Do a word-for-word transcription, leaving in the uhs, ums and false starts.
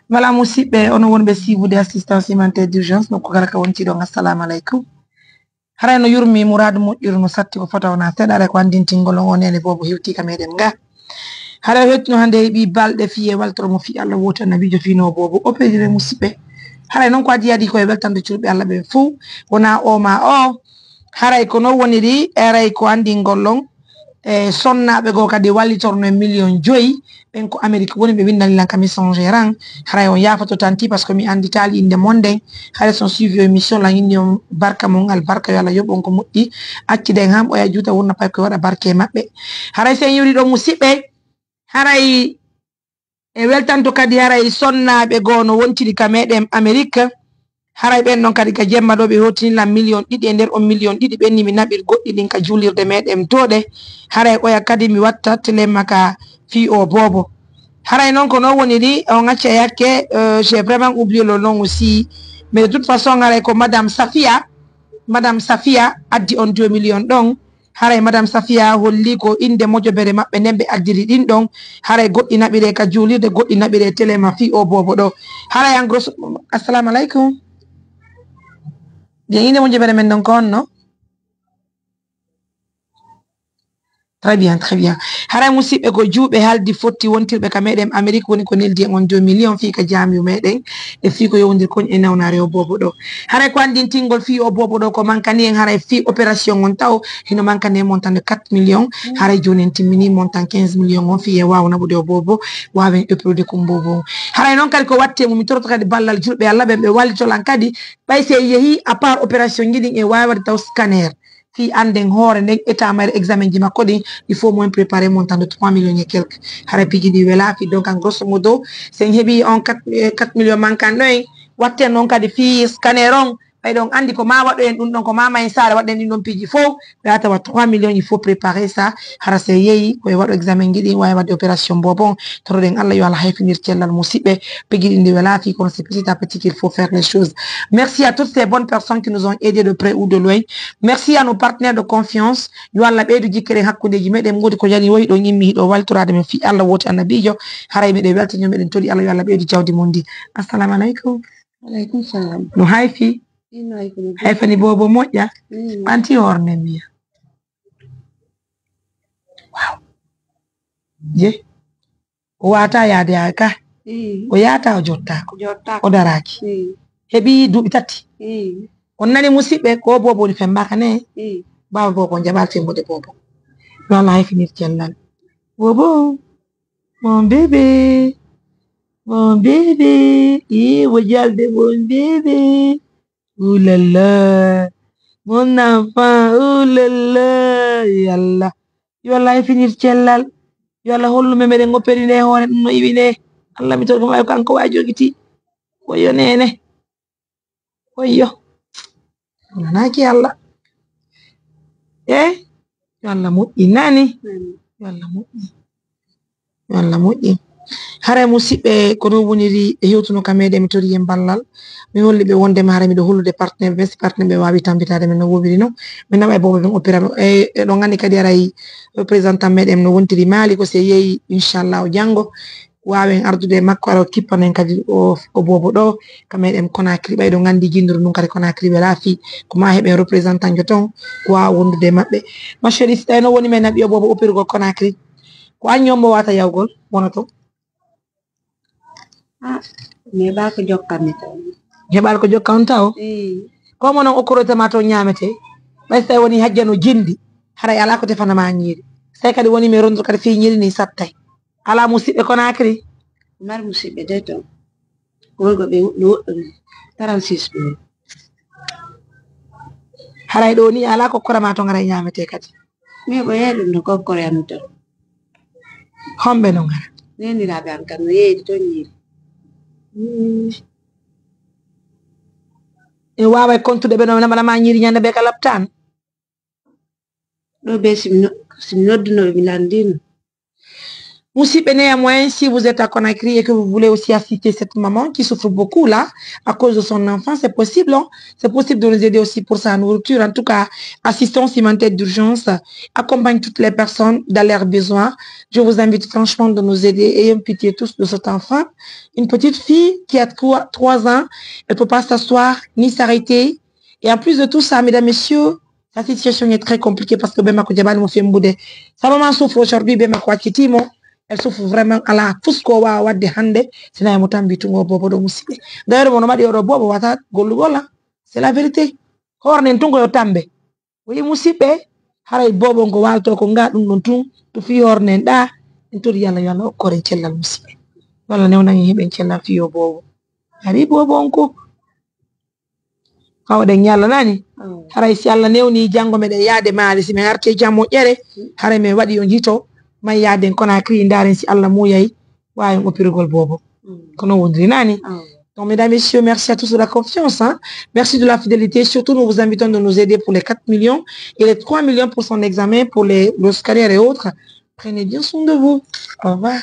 Voilà, musiɓɓe, onon wonɓe siibude assistance humanitaire d'urgence, nokku kala ka wonti ɗon, assalamu aleykum. Haray no yurmi muraadu moƴƴuru no satti ko fota wona seeɗa, haray ko anndintingol on o neene boobo hewti ka meɗen nga. Haray o hewtino hannde heɓi balɗe fii e weltoro mo fii Allah wooto annabiijo fii no boobo opérire musiɓɓe. Haray non ko adii adii ko e weltande julɓe Allah ɓen fow, wona o ma o. Haray ko non woniri, haray ko anndingol on, e sonnaaɓe goo kadi wallitorno e million joyi, ɓen ko Amérique woni, ɓe winndani lan ka Messenger an. Haray on yaafoto tanti, parce que mi annditaali innde mon nden. Haray son suivi o émission lan, inni on barka mon, albarka yo Allah yoɓ on ko moƴƴi. Acciden han ɓoya juuta wurna pay ko waɗa barke e maɓɓe. Haray sen yuri ɗon musiɓɓe, haray e weltanto kadi haray sonnaaɓe goo no wontiri ka meɗen Amérique. Haray ɓen ɗon kadi ka jemma ɗo ɓe hewtini lan million ɗiɗi, e nder on million ɗiɗi ɓen ni mi naɓir goɗɗi ɗin ka juulirde meɗen tooɗe. Haray oya kadi mi watta telemma ka fii o boobo. Haray non ko non woni ni on acca yakke, euh, j'ai vraiment oublié le nom aussi. Mais de toute façon haray ko Madame Safia, Madame Safia addi on deux millions ɗon. Haray Madame Safia holli ko innde mojobere maɓɓe nden ɓe addiri ɗin ɗon. Haray goɗɗi naɓire ka juulirde, goɗɗi naɓire telemma fii o boobo ɗo. Haray en gros, assalamu aleykum. Bien, innde mojobere men ɗon ko honno? Très bien, très bien. Haray musiɓɓe ko juuɓe haldi fotti wontirɓe ka meɗen Amérique woni ko neldi en on deux millions fii ka jaamiyu meɗen. E fii ko yowondir kon e nawnaare o boobo ɗo. Haray ko anndintingol fii o boobo ɗo ko mankani en, haray fii opération on taw hino mankani en montant de quatre millions. Haray jooni en timmini montant quinze millions on fii e waawa naɓude o boobo, waawen opérude kon boobo on. Haray non kadi ko watti e mum, mi toroto kadi ballal julɓe Allah ɓen ɓe wallito lan kadi, ɓay si en yehi à part opération ji ɗin e waawi waɗde taw scanner. Fii annden hoore nden état mayre examen ji makko ɗin, il faut moyen préparer montant de trois millions et quelques. Haray piiji ɗi welaa fii, donc en grosso modo, si en heɓi on quatre, eh, quatre millions mankan ɗo en, watten non kadi fii scanner on, ɓay ɗon anndi ko ma waɗo en ɗum ɗon, ko ma ma en saare waɗen ɗin ɗon piiji fow, ɓe a tawa trois millions, il faut préparer ça. Hara si en yehi, ko e waɗo examen ji ɗin, waawi waɗde opération boobo on, toroɗen Allah yo Allah hayfinir cellal musiɓɓe, piiji ɗin ɗi welaa fii, kono c'est petit à petit qu'il faut faire les choses. Merci à toutes ces bonnes personnes qui nous ont aidés de près ou de loin. Merci à nos partenaires de confiance. Yo Allah ɓeydu jikkere hakkundeeji meɗen. Woodi ko yani woyi ɗon, immi hiɗo waltoraade men fii Allah wooti annabiijo. Haray meɗen weltanii, meɗen toli Allah yo Allah ɓeydu jawdi mun ndi. Assalamu aleykum. Aleykum salam. No hayfi? Ino hayfi no. Hayfani boobo moƴƴa? Mm. Ɓanti hoore nden miya. Waaw. Je. O waata yaade haa ka. Mm. O yaata, o jottaako. Jottaako. O daraaki. Mm. Heɓi duuɓi tati. Mm. On nani musiɓɓe, ko boobo woni fembaaka ne? Mm. Baawo boobo, on jaɓaali fembude boobo. Yo Allah hayfinir cellal. Boobo, mon bébé, mon bébé, ii, mo jalde, mon bébé. Ooh là là, mon enfant, ooh là là, yalla. Yo Allah hayfinir cellal. Yo Allah hollu men meɗen opéri nde hoore ɗum no iwi nde. Allah mi torke ma ko kanko wa jogiti. Ko yo nene. Wayyo. Nanaaki Allah. Eh? Yo Allah moƴƴi nani. Yo Allah moƴƴi. Yo Allah moƴƴi. Haray musiɓɓe, ko non woniri e hewtuno ka meɗen, mi tori en ballal. Mi holli ɓe wondema haray miɗo hollude partenaire ɓe, si partenaire ɓe waawi tambitaade men no woowiri non. Mi naɓa e boobo ɓen opéra, e, e ɗon anndi kadi haray représentant meɗen no wontiri Mali, ko si yehi, inchallahu, janngo. Waawen ardude e makko, ara o kippano en kadi o, o boobo ɗo, ka meɗen Conakry, ɓay ɗon anndi jinnuru ndun kadi Conakry welaa fii, ko ma heɓen représentant jo ton, ko waawa wondude e maɓɓe. Ma chérie, si tawi no woni men naɓi o boobo opérugol Conakry, ko an ñombo wata yawgol, wono ton? Ah, mi heɓa ko jokkanmi ton. Mi heɓal ko jokka on taw? Eey. Ko mo non okkoroyta ma ton ñaamete? Ɓay si tawi woni hajjano jindi, haray alaa ko tefana ma ñiiri. Si tawi kadi woni mi rondude kadi fii ñiiri ni sattay. Alaa musiɓɓe Conakry? Mari musiɓɓe de ton. Worgo ɓe no woɗɗori. Trente-six ɗo. Haray ɗo ni alaa kokkora ma ton aray ñaamete kadi. Mi heɓoyay ɗum no kokkora yam ton. Homɓe no ngara? Neniraaɓe am kam no yeeyde ton ñiiri. Mm. E waaway kontude ɓe no naɓana ma ñiiri ñande ɓe ka laptaan. Ɗo be si mi no-, si mi nodduno ɓe mi landino. Musidɓe, néanmoins, si vous êtes à Conakry et que vous voulez aussi assister cette maman qui souffre beaucoup là, à cause de son enfant, c'est possible, hein. C'est possible de nous aider aussi pour sa nourriture. En tout cas, assistance humanitaire d'urgence accompagne toutes les personnes dans leurs besoins. Je vous invite franchement de nous aider. Ayons pitié tous de cet enfant. Une petite fille qui a trois, trois ans, elle peut pas s'asseoir ni s'arrêter. Et en plus de tout ça, mesdames, messieurs, sa situation est très compliquée parce que ɓe makko jaɓaali mo fembude. Sa maman souffre aujourd'hui, ɓe makko acciti mo. Elle souffre vraiment, alaa fus ko waawa waɗde hannde, si naa mo tambi tungo boobo ɗo, musidɓe. D'ailleurs, mo no mbaɗi oɗo boobo wata gollugol, ah. C'est la vérité. Hornen tungo yo tambe. Wi musidɓe, haray boobo on ko waalto ko nga ɗum ɗon tun, to fii hornen ɗa, en tori Yalla, yo Alla okkoren cellal, musidɓe. Yo Alla newnan en heɓen cellal fii o boobo. Ari boobo on ko. Kawɗen Yalla nani. Haray si Alla newni janngo meɗen yaade Maali, si men arti e jam moƴƴere, haray men waɗi on hito, man yaaden Conakry, ndaaren si Alla muuyay, waawen oppirgol boobo. Ko non woniri nani. Donc, mesdames, messieurs, merci à tous de la confiance, hein. Merci de la fidélité. Surtout, nous vous invitons de nous aider pour les quatre millions et les trois millions pour son examen, pour les, le scanner et autres. Prenez bien soin de vous. Au revoir.